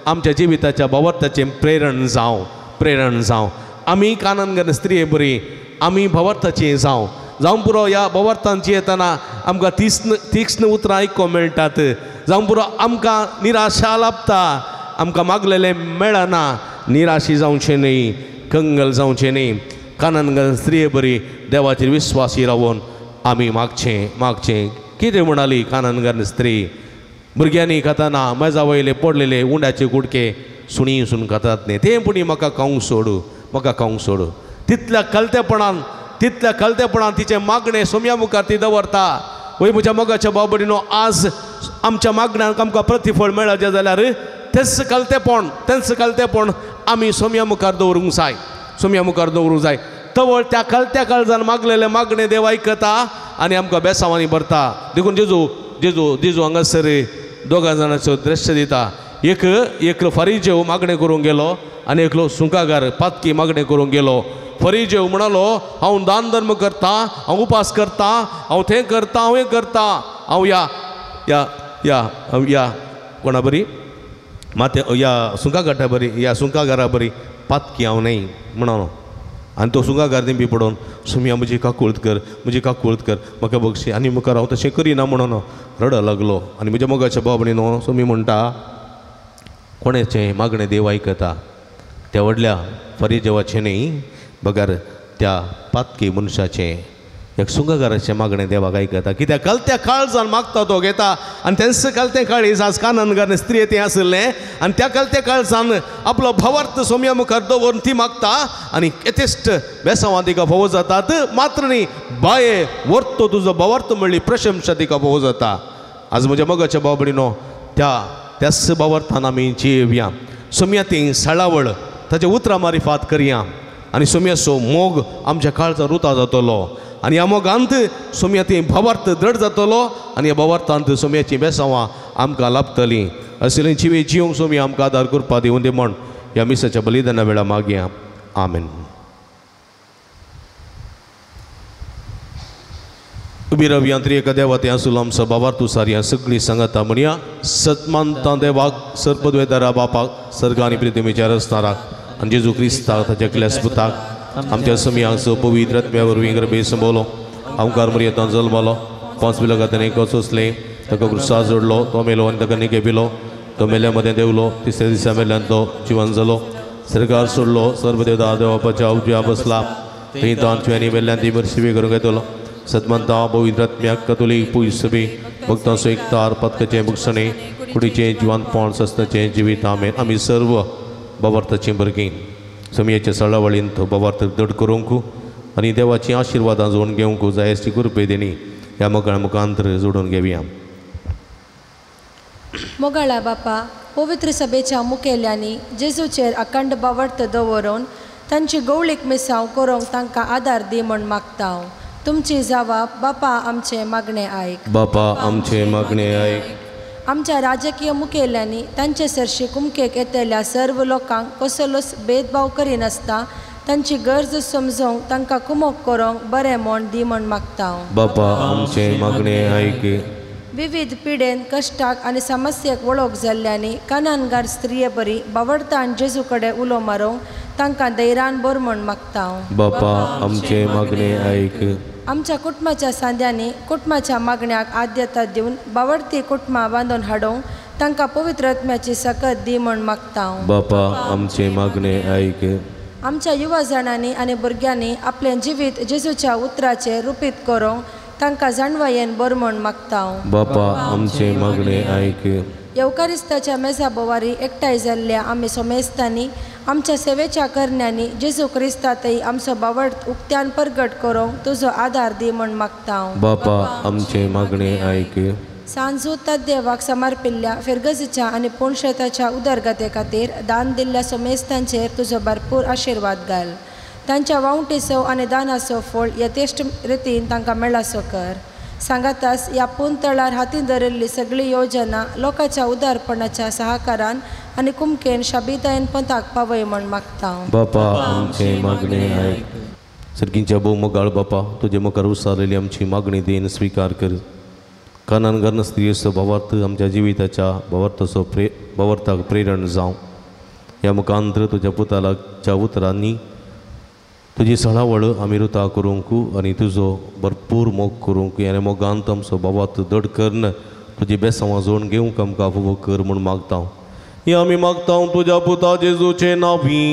आमच्या जिविताच्या भावार्थाचें प्रेरण जावं, प्रेरण जावं. आमी कानन स्त्रिये बरी आमी भावार्थाचें जावं, जावं पुरो ह्या भावार्थान जियेतना आमकां तीक्ष्ण तीक्ष्ण उतरां आयकूंक मेळटात, जावं पुरो आमकां निराशा लाभता, आमकां मागलेलें मेळना. निराशी जावचें न्हय, कंगल जावचें न्हय. कानन स्त्रिये बरी देवाचेर विस्वासी रावन आमी मागचें, मागचें. कितें म्हणाली कानन स्त्री? भुरग्यांनी खाताना मेजा वयले पडलेले उंड्याचे कुडके सुणी सून खातात न्ही, तें पुणी म्हाका खावंक सोडू, म्हाका खावंक सोडू. तितल्या कलतेपणान, तितल्या कलतेपणान तिचें मागणें सोम्या मुखार ती दवरता. वय म्हज्या मोगाच्या भाव भयणीनो, आज आमच्या मागण्यांक आमकां प्रतिफळ मेळचें जाल्यार तेंच कलतेपण, तेंच कलतेपण आमी सोम्या मुखार दवरूंक जाय, सोम्या मुखार दवरूंक जाय. तवळ त्या कलत्या काळजान मागलेलें मागणें देव आयकता आनी आमकां बेसांवांनी भरता. देखून जेजू जेजू जेजू हांगासर दोगां जाणांचो दृश्य दिता. एक एकलो फारीजेव मागणें करूंक गेलो आनी एकलो सुंकागार पातकी मागणें करूंक गेलो. फरीजेव म्हणालो हांव दान धर्म करता, हांव उपास करता, हांव तें करता, हांव हें करता, हांव ह्या ह्या ह्या ह्या कोणा बरी माते ह्या सुंकाघाटा बरी ह्या सुंकागारा बरी पातकी हांव न्हय म्हणालो. आनी तो सुंकागार दिंबी पडोवन सुम्या म्हजी काकुळट कर, म्हजी काकुळट कर, म्हाका बक्षी आनी मुखार हांव तशें करिना म्हणून रड लागलो. आनी म्हज्या मोगाच्या भाव भयणीनो, सुमी म्हणटा कोणाचें मागणें देव आयकता, त्या व्हडल्या फरीजेवाचें न्हय बगर त्या पातकी मनशाचें, एक सुंगागाराचें मागणें देवाक आयकता. कित्याक कलत्या काळजान मागता तो घेता आनी तेंच कलतें काळीज आज काननगार स्त्री तें आशिल्लें आनी त्या कलत्या काळजान आपलो भावार्थ सोम्या मुखार दवरून ती मागता आनी यथेश्ट बेसांवां तिका फोवो जातात. मात्र न्ही बाये वर्तो तुजो भावार्थ म्हणली प्रशंसा तिका फोवो जाता. आज म्हज्या मोगाच्या भाव भयणीनो, त्या त्याच भावार्थान आमी जियेवया. सोम्या ती साळावळ ताच्या उतरां मारिफात करया आनी सोम्याचो मोग आमच्या काळजान रुता जातलो आनी ह्या मोगांत सोम्या ती भावार्थ दृढ जातलो आनी ह्या भावार्थांत सोम्याचीं बेसांवां आमकां लाभतलीं. असलें जिवे जिवंक सोम्या आमकां आदार करपा दिवूं दी म्हण ह्या मिसाच्या बलिदाना वेळार मागया. आमेन. उबी रावया त्रिएका देवा ते आसूल आमचो भावार्थ सारया सगळीं सांगाता म्हणया. सतमानता देवाक सर्पद्वेदारा बापाक सर्ग आनी पृथ्वीच्या रसणाराक आनी जेजू क्रिस्ताक ताच्या क्लेस पुताक आमच्या समियांचो पवित्र आत्म्या वरवीं गर्भे संबोलो आमकार मर्यादान जल्मलो पांच बिलगातांनी सोंसलें ताका क्रुसार जोडलो तो मेलो आनी ताका निके पिलो तो मेल्या मदें देंवलो तिसऱ्या दिसा मेल्यान तो जिवन जालो सरकार सोडलो सर्वदेवता देवापाच्या उजव्या बसला थंय तो आमच्या मेल्ल्यान ती बरी करूंक येतलो. सतमंता पवित्र आत्म्याक कतोलीक पुयसबी भक्तांचो एकतार पदकाचें भुगसणें कुडीचें जिवंतपण सस्ताचें जिवीत. आमेन. आमी सर्व बाबर्थाचीं भुरगीं सोमयेच्या सळावळीन तो भावार्थ दड करूंक आनी देवाची आशिर्वादां जोडून घेवंक जाय अशी कृपे देणी ह्या मोगाळ मुखांतर जोडून घेवया. मोगाळा बापा, पवित्र सभेच्या मुखेल्यांनी जेजूचेर अखंड भावार्थ दवरून तांची गवळीक मिसांव करूंक तांकां आदार दी म्हूण मागता. तुमची जावाब बापा आमचें मागणें आयक. बापा आमचें मागणें आयक. आमच्या राजकीय मुखेल्यांनी तांचे सरशी कुमकेक येतल्या सर्व लोकांक कसलोच भेदभाव करिनासतना तांची गरज समजूंक तांकां कुमोक करूंक बरें म्हूण दी म्हूण मागता. बापा आमचें मागणें आयक. विविध पिडेन कश्टाक आनी समस्येक वळख जाल्ल्यांनी कानानगार स्त्रिये बरी बावडतान जेजू कडेन उलो मारूंक तांकां धैर्यान बर म्हूण मागता. बापा आमचें मागणें आयक. आमच्या कुटुंबाच्या सांद्यांनी कुटुंबाच्या मागण्याक आद्यता दिवन बावडती कुटुंबां बांदून हाडूंक तांकां पवित्र आत्म्याची सकत दी म्हूण मागता. बापा आमचें मागणें आयक. आमच्या युवा जाणांनी आनी भुरग्यांनी आपलें जिवीत जेजूच्या उतराचेर रुपीत करूंक तांकां जाणवायेन बर म्हूण मागता. बापा आमचें मागणें आयक. येवकारिस्ताच्या मेजा बोवारी एकठांय जाल्ल्या आमी सोमेस्तांनी आमच्या सेवेच्या करण्यांनी जेजू क्रिस्तातय आमचो बावड उक्त्यान परगट करूंक तुजो आदार दी म्हूण मागता. बापा आमचें मागणें आयक. सांजू तद्देवाक समर्पिल्ल्या फिरगजीच्या आनी पोणशेताच्या उदरगते खातीर दान दिल्ल्या सोमेस्तांचेर तुजो भरपूर आशिर्वाद घाल. तांच्या वावटेचो आनी दानाचो फळ यथेश्ट रितीन तांकां मेळासो कर. सांगातास ह्या पुंतळार हातीन धरिल्ली सगळी योजना लोकांच्या उदारपणाच्या सहकारान आनी कुमकेन शाबितायेन पंथाक पावय म्हूण मागता. बापा आमचें मागणें आयक. सर्गींच्या भोव मोगाळ बापा, तुजे मुखार उसारलेली आमची मागणी देन स्विकार कर. कानान घर स्त्रियेचो भावार्थ आमच्या जिविताच्या भावार्थाचो भावार्थाक प्रेरण जावं. ह्या मुखांतर तुज्या पुताच्या उतरांनी तुजी सळावळ आमी रुता करूंक आनी तुजो भरपूर मोग करूंक आनी मोगांत आमचो भावार्थ दड करून तुजी बेसांवां जोडून घेवंक आमकां फावो कर म्हूण मागता. हें आमी मागता तुज्या पुता जेजूचे नांवी.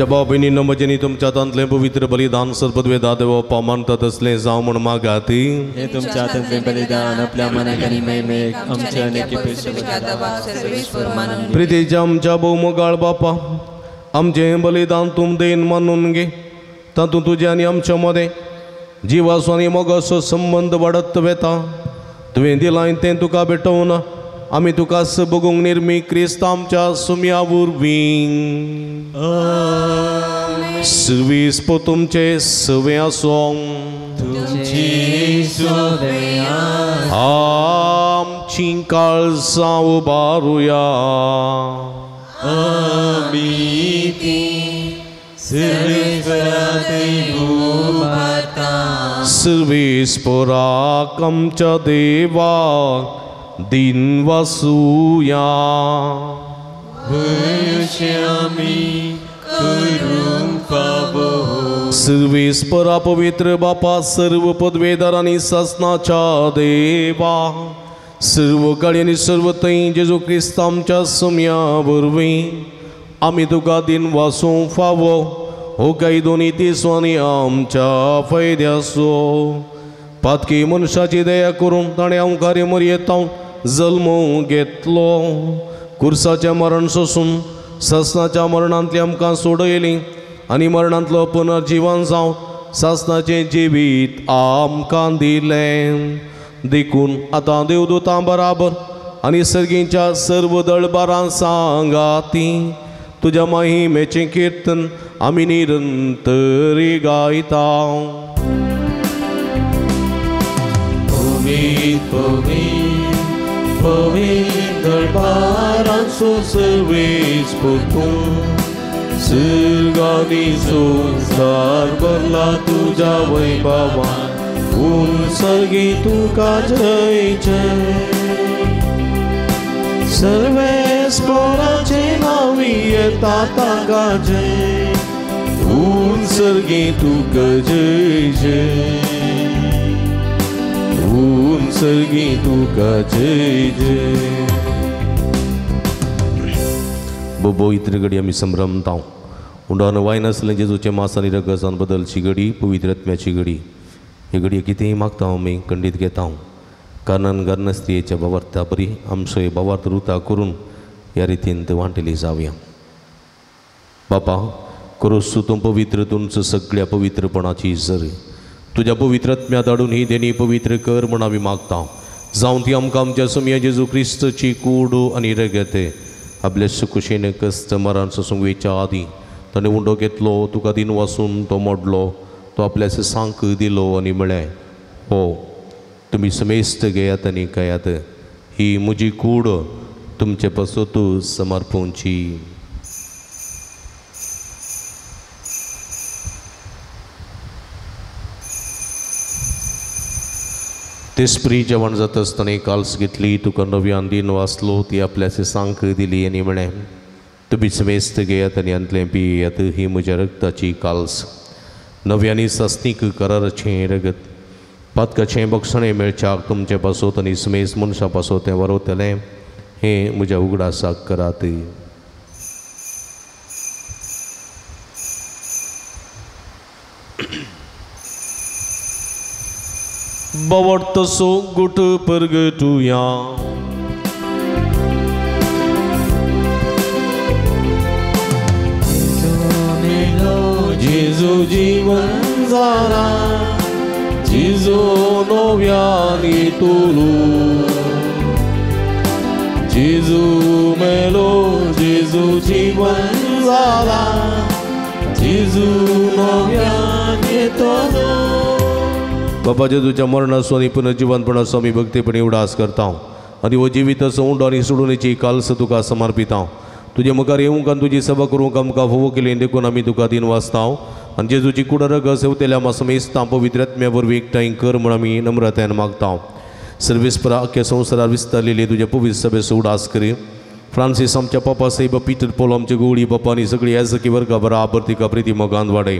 भाव भयणींनो, म्हजेनी तुमच्या हातांतलें पवित्र बलिदान सर्वपदवेदा देव मानता तसलें जावं म्हूण मागात. हे तुमच्या हातांतलें बलिदान आपल्या मनाक आनी महिमेक आमच्या आनी प्रितीच्या आमच्या भोव मोगाळ बापा, आमचें बलिदान तूं देन मानून घे. तातूंत तुजें आनी आमच्या मदें जिवाचो आनी मोगाचो संबंद वाडत वेता. तुवें दिलां तें तुका भेटोवन आमी तुका बगूंक निर्मी क्रिस्त आमच्या सुम्या वरवीं. सुवीस पो तुमचे सवे आसूं. आमचीं काळजां उबारुया. सर्वेस पोराक आमच्या देवाक दिन वासुया. सर्वेस परा पवित्र बापा, सर्व पदवेदार आनी सासनाच्या देवा, सर्व काळी आनी सर्व थंय जेजू क्रिस्त आमच्या सुम्या वरवीं आमी तुका दिन वासूंक फावो हो कायदो नितीचो आनी आमच्या फायद्याचो. पातकी मनशाची दया करून ताणें अंवकारी मरयेतां जल्म घेतलो. कुर्साचें मरण सोसून सासनाच्या मरणांतली आमकां सोडयली आनी मरणांतलो पुनर्जिवन जावन सासनाचें जिवीत आमकां दिलें. देखून आतां देवदूतां बराबर आनी सर्गींच्या सर्व दळबारां सांगाती तुज्या महिमेचें कीर्तन आमी निरंतरी गायता. पवित्र पवित्र पवित्र दरबारांचो सर्वेस परतून सर्गांनी संवसार भरला तुज्या वैभवान उंचगी तुका जय जय. सर्वेस्पराचे नांवी येता ताका जय उंचगी तुका जय जय उंचगी तुका जय जय. बोबो इतर घडी आमी संभ्रमता उंडान वायनासलें जेजूचे मास आनी रगसान बदलची घडी पवित्र आत्म्याची घडी. ही घडी कितेंय मागता आमी खंडीत घेता कारण घरन स्त्रियेच्या भावार्था बरी आमचो भावार्थ रुता करून ह्या रितीन ते वांटेली जावया. बापा क्रोसू तूं पवित्र तुमचो सगळ्या पवित्रपणाची जर तुज्या पवित्र आत्म्या धाडून ही देणी पवित्र कर म्हूण आमी मागता. जावं ती आमकां आमच्या सोमया जेजू क्रिस्तची कूड आनी रगत आपल्या सुकुशेन कश्ट मरण सोसूंक वेच्या आदीं ताणें उंडो घेतलो तुका दिन वासून तो मोडलो तो आपल्या सांक दिलो आनी म्हळें हो तुमी समेस्त घेयात आनी खायात ही म्हजी कूड तुमचे पासत समर्पणची. तेसपरी जेवण जाता आसतना काल्स घेतली तुका नव्यान दिन वाचलो ती आपल्या सांक दिली आनी म्हळें तुमी समेस्त घेयात आनी हांतलें पियात ही म्हज्या रगताची काल्स नव्यानी सासणीक कराराचें रगत पातकाचें बक्षणें मेळच्याक तुमचे पासत आनी समेस्त मनशां पासत तें वरवतलें हें म्हज्या उगडासाक करात. बावडतसो गुट परगटुया. जेजू जीवन जाला जेजू नव्यानी तुलू जेजू मेलो जेजू जीवन जाला जेजू नव्यानी तुलू. बाबा जेजूच्या मरणाचो आनी पुनर्जिवनपणाचो आमी भक्तीपणी उडास करता आनी हो जिविताचो उंडो आनी सोडूनेची काल्स तुका समर्पिता. तुजे मुखार येवंक आनी तुजी सेवा करूंक आमकां फावो केली देखून आमी तुका दिन वाचता आनी जेजूची कूड रगत सेवतेल्या आमकां समेस्तां पवित्र आत्म्या वरवीं एकठांय कर म्हूण आमी नम्रतायेन मागता. सर्वेस्परा अख्ख्या संवसारार विस्तारलेली तुज्या पवित्र सभेचो उडास करी. फ्रांसीस आमच्या पापा साहेब पीटर पोल आमचे गोवळी बापा आनी सगळी याजकी वर्गा बराबर तिका प्रिती मोगान वाडय.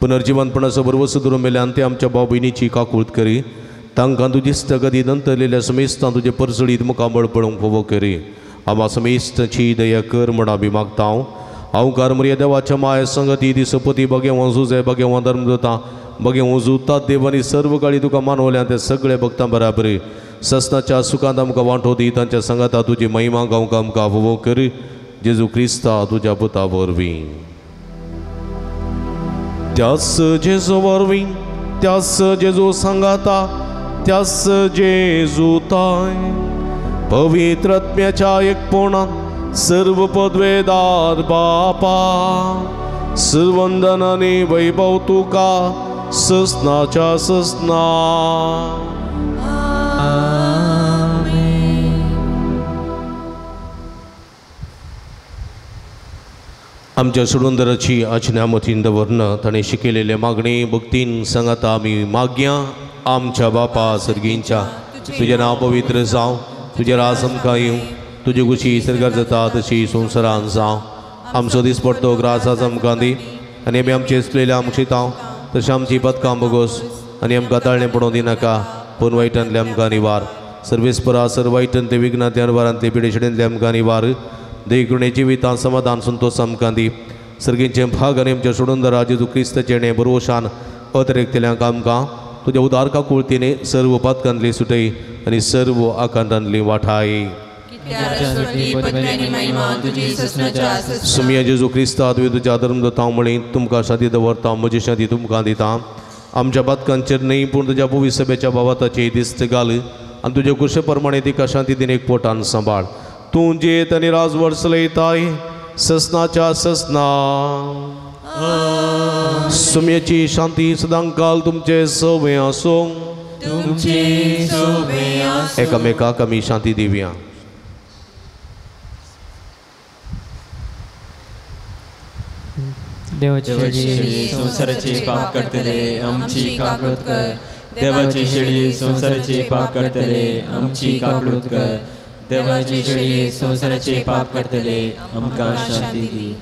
पुनर्जिवनपणाचो भरवसो धरून मेल्यान ते आमच्या भाव भयणीची काकूळत करी. तांकां तुजी स्थगती नंतरलेल्या समेस्तां तुजे परजळीत मुखामळ पळोवंक फावो करी. आमा समेस्ताची दया कर म्हूण आमी मागता. हांवकार मरिया देवाच्या माया संगती ती सपती बगेवां जुजे बगेवां धर्म जाता बगेवां जुतात देव आनी सर्व काळी तुका मानवल्या ते सगळे भक्तां बराबर ससनाच्या सुखांत आमकां वांटो दी. तांच्या संगाता तुजी महिमा गावंक आमकां फावो कर. जेजू क्रिस्ता तुज्या पुता वरवीं. त्यास जेजू वरवीं त्यास जेजू सांगाता त्यास जेजू ताय पवित्र आत्म्याच्या एकपणान सर्व पदवेदार बापा सर्वंदनाने वैभव तुका ससनाच्या ससना. आमच्या सोडूनदाराची आज्ञा मतीन दवरन ताणें शिकयलेले मागणी भक्तीन सांगाता आमी मागया. आमच्या बापा सर्गींच्या तुजें नांव पवित्र जावं तुजें राज आमकां येवं तुजी खुशी सर्गार जाता तशी संवसारान जावं. आमचो दिसपडतो ग्रास आज आमकां दी आनी आमी आमचे चुकलेले आमकां शितांव तशें आमची पदकां बोगोस आनी आमकां ताळणें पडोवंक दिनाका पूण वायटांतले आमकां निवार. सर्वेस्परा सर वायटांतले विघ्नांतले अनवारांतले पिडेशिडेंतले आमकां निवार. देगुणे जिवितान समाधान संतोष आमकां दी. सर्गींचे भाग आनी आमच्या सोडूनदारा जेजू क्रिस्ताचें भरवशान अतिरेकतल्यांक आमकां तुज्या उदार काकुळतीने सर्व पातकांतली सुटय आनी सर्व आकांतांतली वाठाय. सुमिया जेजू क्रिस्ता तुवें तुज्या धर्म दता म्हळी तुमकां शांती दवरता म्हजी शांती तुमकां दिता. आमच्या पातकांचेर न्हय पूण तुज्या पवित्र सभेच्या भावाताची दिस्त घाल आनी तुजे कुशे प्रमाणे तिका शांती दिन एक पोटान सांबाळ. तूं जेत आनी राजवड चलयताय ससनाच्या ससना. सुम्याची शांती सदांकाल तुमचे सवे आसूं. एकामेकाक आमी शांती दिवया. देवाची संसाराचे पाप करतले आमची काकळूत कर. देवाची शेळी संसाराचे पाप करतले आमची काकळूत कर. देवाची शेळी संसाराचे पाप करतले आमकां शांती दी.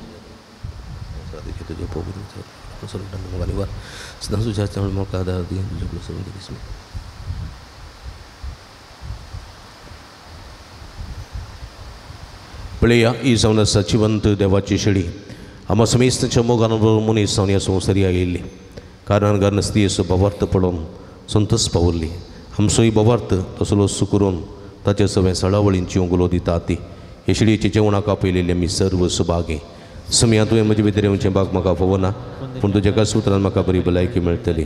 पळया ही जावन आसा जिवंत देवाची शेळी. आमा समेस्तांच्या मोगान मनीस जावन ह्या संवसारी आयिल्ली कारण घर स्त्रियेचो भावार्थ पळोवन संतोस पावल्ली. आमचोय भावार्थ तसलो करून ताचे सगळें सळावळींची उगलो दिता ती हे शेळयेच्या जेवणाक आपयलेली आमी सर्व सुभागे. समिया तुवें म्हजे भितर येवचें भाग म्हाका फावना पूण तुज्या एका सुत्रान म्हाका बरी भलायकी मेळटली.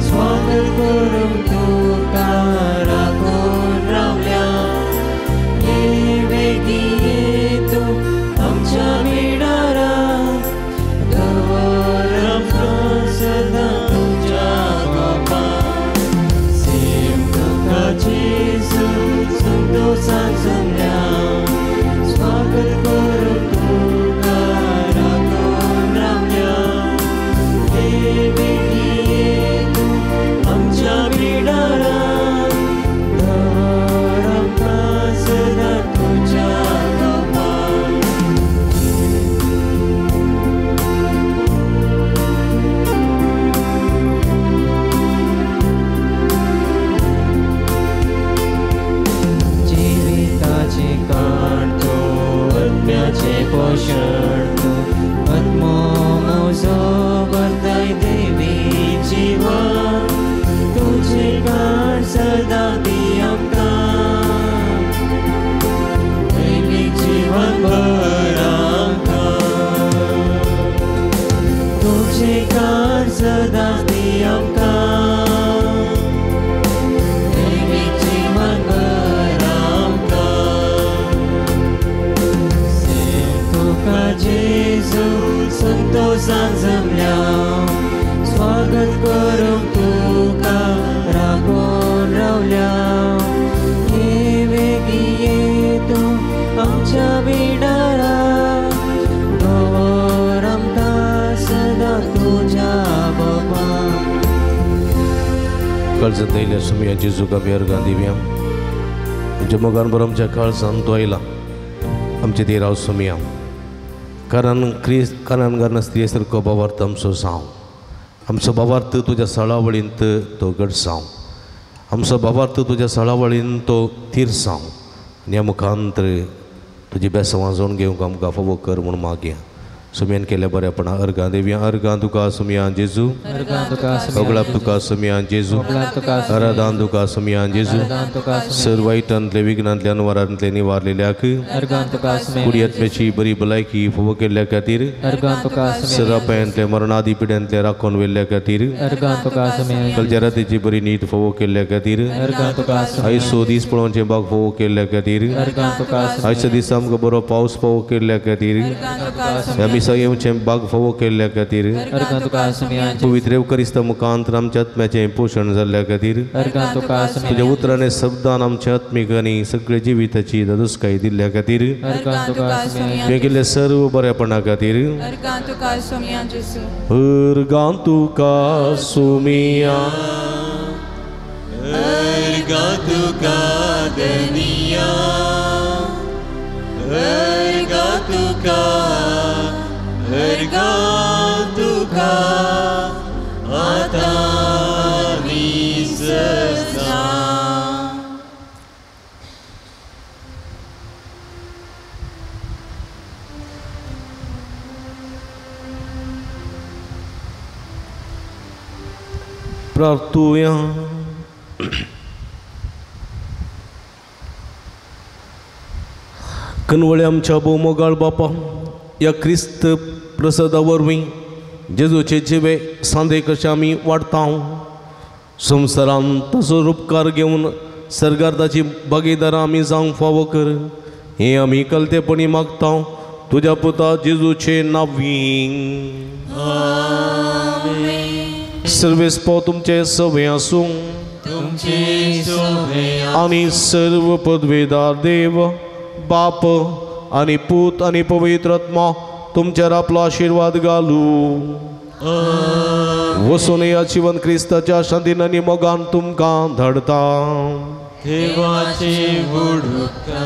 स्वागत करूंक तुका राखून रावल्या. ये बेगी ये तूं आमच्या बिडारा दवर आमकां सदां तुज्या गोपां. सेव तुका जेजू संतोसान जमल्या स्वागत करूंक तुका राखून रावल्या. ये बेगी ये तूं आमच्या बिडारा दवर आमकां सदां तुज्या गोपां. जिविताचे काण तूं आत्म्याचें पोशण तूं आत्मो म्हजो भरताय देवी जिवन तुजें काण सदां दी आमकां दैवीक जिवन भर आमकां तुजें काण सदां दी आमकां दैवीक जिवन भर आमकां. सेव तुका जेजू संतोसान जमल्या स्वागत करूंक तुका राखून रावल्या. ये बेगी ये तूं आमच्या बिडारा दवर आमकां सदां तुज्या बाबा. काळजांत आयिल्ल्या सुमया जेजूक आमी अर्गां दिवया. आमच्या मोगान बरो आमच्या काळजान तो आयला आमचे ते राव सुमया. कारण क्रिस्त कारण घर स्त्रिये सारको भावार्थ आमचो जावं. आमचो भावार्थ तुज्या सळावळींत तो घट जावं. आमचो भावार्थ तुज्या सळावळीन तो थीर जावं आनी ह्या मुखांतर तुजी बेसवां जावन घेवंक आमकां फावो कर म्हूण मागया. सुमयान केल्या बऱ्यापणा अर्गां देवया. अर्गां तुका सुमया जेजू. होगळाप तुका सुमया जेजू. आराधान तुका सुमया जेजू. सर्व वायटांतले विघ्नांतले अनवारांतले निवारलेल्याक कुडयेंतल्याची बरी भलायकी फावो केल्ल्या खातीर सरापायांतले मरणादी पिड्यांतले राखून व्हेल्ल्या खातीर कलच्या रातीची बरी नीत फावो केल्ल्या खातीर आयसो दीस पळोवचें बाग फावो केल्ल्या खातीर आयच्या दिसा आमकां बरो पावस फावो केल्ल्या खातीर मिसा येवचें बाग फावो केल्ल्या खातीर पवित्र येवकरिस्ता मुखांत आमच्या आत्म्याचें पोशण जाल्ल्या खातीर तुज्या उतराने शब्दान आमच्या आत्मीक आनी सगळे जिविताची दादोसकाय दिल्ल्या खातीर तुवें केल्ल्या सर्व बऱ्यापणा खातीर अर्गां तुका सुमिया. अर्गां तुका धनिया. अर्गां तुका अर्गां तुका आतां सदां. प्रार्थुया. कनवळे आमच्या भोवमोगाळ बापा, ह्या क्रिस्त प्रसादा वरवीं जेजूचे जिवे सांदे कशे आमी वाडटा, संवसारान ताचो उपकार घेवन सरकार ताची भागीदारां आमी जावंक फावो कर, हें आमी कलतेपणी मागता तुज्या पुता जेजूचे नांवी. सर्वेस्पो तुमचे सवे आसूं आनी सर्व पदवेदार देव बाप आनी पूत आनी पवित्र आत्मा तुमचेर आपलो आशिर्वाद घालू. वसून ह्या जिवन क्रिस्ताच्या शांतीन आनी मोगान तुमकां धाडता. देवाचे बुडुका.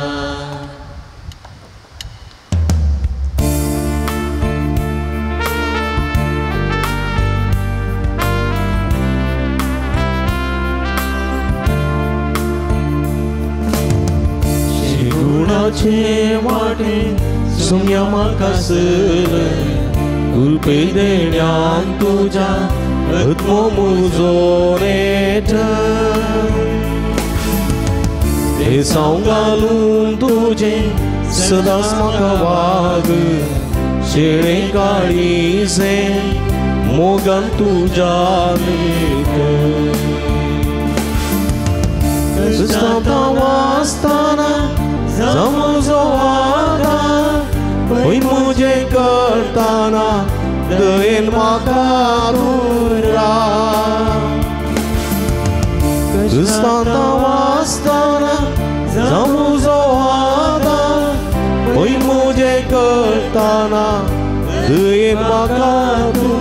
शिगुणाचे वाटे सुम्या म्हाका सर कृपे देण्यान तुज्या आत्मो म्हजो नेट देसांव घालून तुजें सदांच म्हाका वाग शेळे काळीजे मोगान तुज्या लेख वाचताना जावं आदार पय म्हजें करताना दयेन म्हाका तूं क्रिस्तांत वाचताना जावं आदार पय म्हजें करताना दयेन म्हाका तूं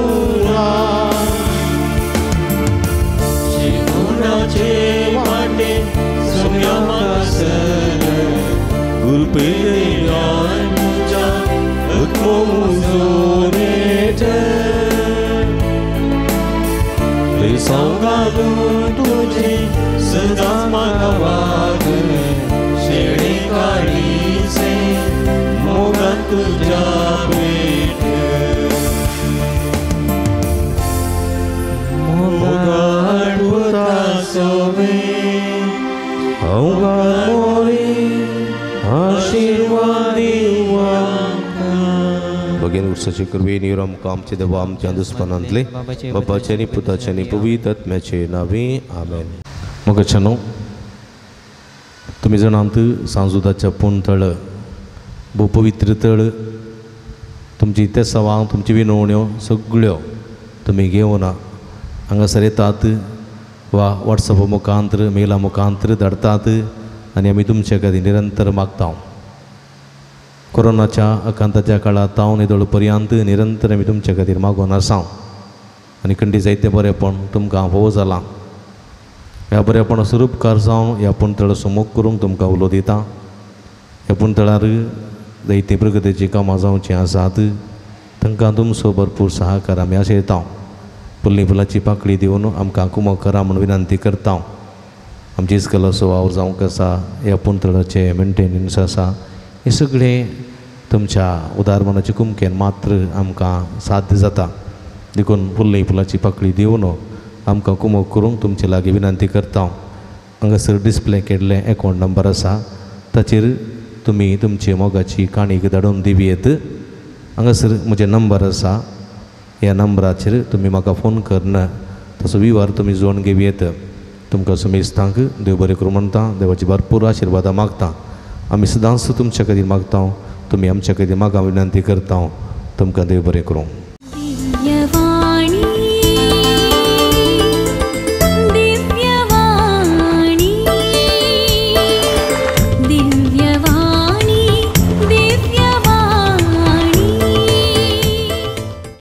शिकुणाचे वाटे सुम्या म्हाका सर कृपे देण्यान तुज्या आत्मो म्हजो नेट बेसांव घालून तुजें सदांच म्हाका वाग शेळे काळीजे मोगान तुज्या भेट मोगान पुता सोवे अवघान मोरी भगीन उर्साची कृपे निवर आमकां आमचे देवा आमच्या दुस्मानांतले बापाचे आनी पुताचे आनी पवित्र आत्म्याचे नांवी आमेन. मोगाच्यानो, तुमी जाणात सांजुदाच्या पूण तळ भोव पवित्र तळ, तुमची तेसावां तुमची विनवण्यो सगळ्यो तुमी घेवन हांगासर येतात वा वॉट्सॅपा मुखांतर मेला मुखांतर धाडतात आनी आमी तुमचे खातीर निरंतर मागता. कोरोनाच्या आकांताच्या काळांत हांव निदळ पर्यंत निरंतर आमी तुमचे खातीर मागून आसा आनी खंडी जायते बरेपण तुमकां फावो जालां. ह्या बरेपणाचो उपकार जावन ह्या पुणतळाचो मोग करूंक तुमकां उलो दिता. ह्या पुणतळार जायतीं प्रगतीचीं कामां जावचीं आसात, तांकां तुमचो भरपूर सहकार आमी आशयता. फुल्ली फुलाची पाकळी दिवन आमकां कुमक करा म्हूण विनंती करता. आमची इस्कलाचो वावर जावंक आसा, ह्या पुणतळाचें मेंटेनन्स आसा, हें सगळें तुमच्या उदार मनाचे कुमकेन मात्र आमकां साध्य जाता. देखून फुल्ली फुलाची पाकळी दिवन आमकां कुमक करूंक तुमचे लागीं विनंती करता. हांगासर डिस्प्ले केल्लें एकावंट नंबर आसा, ताचेर तुमी तुमची मोगाची काणी धाडून दिवयेत. हांगासर म्हजें नंबर आसा, ह्या नंबराचेर तुमी म्हाका फोन करून ताचो विवर तुमी जोडून घेवयेत. तुमकां सुमेस्तांक देव बरें करूं म्हणटा, देवाची भरपूर आशिर्वादां मागता. आमी सदांच तुमच्या खातीर मागता, तुमी आमच्या खातीर मागा विनंती करता. तुमकां देव बरें करूं.